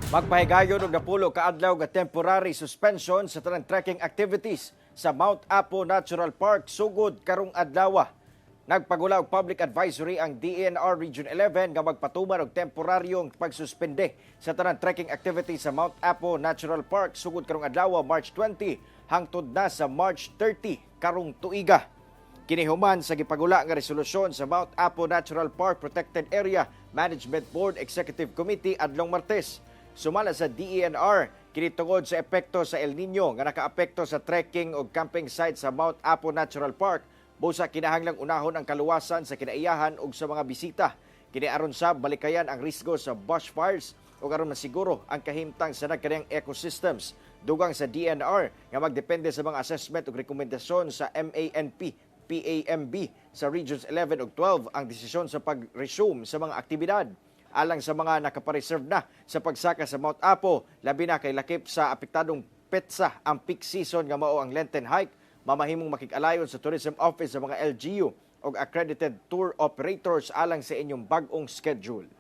Magpahigayon og napulo ka adlaw nga temporary suspension sa tanang trekking activities sa Mount Apo Natural Park sugod karong adlaw. Nagpagula og public advisory ang DENR Region 11 nga magpatuman og temporaryong pagsuspende sa tanang trekking activities sa Mount Apo Natural Park sugod karong adlaw, March 20, hangtod na sa March 30 karong tuiga. Kini human sa gipagula nga resolusyon sa Mount Apo Natural Park Protected Area Management Board Executive Committee adlong Martes. Sumala sa DENR, kini tungod sa epekto sa El Nino nga nakaapekto sa trekking ug camping site sa Mount Apo Natural Park. Busa kinahanglang unahon ang kaluwasan sa kinaiyahan ug sa mga bisita. Kini aron sa balikayan ang risgo sa bushfires ug aron masiguro ang kahimtang sa nagkaniyang ecosystems. Dugang sa DENR nga magdepende sa mga assessment ug rekomendasyon sa MANP PAMB sa Regions 11 ug 12 ang desisyon sa pag-resume sa mga aktibidad. Alang sa mga nakapareserve na sa pagsaka sa Mount Apo, labi na kay lakip sa apektadong petsa ang peak season nga mao ang Lenten hike, mamahimong makig-alayon sa Tourism Office sa mga LGU ug accredited tour operators alang sa inyong bag-ong schedule.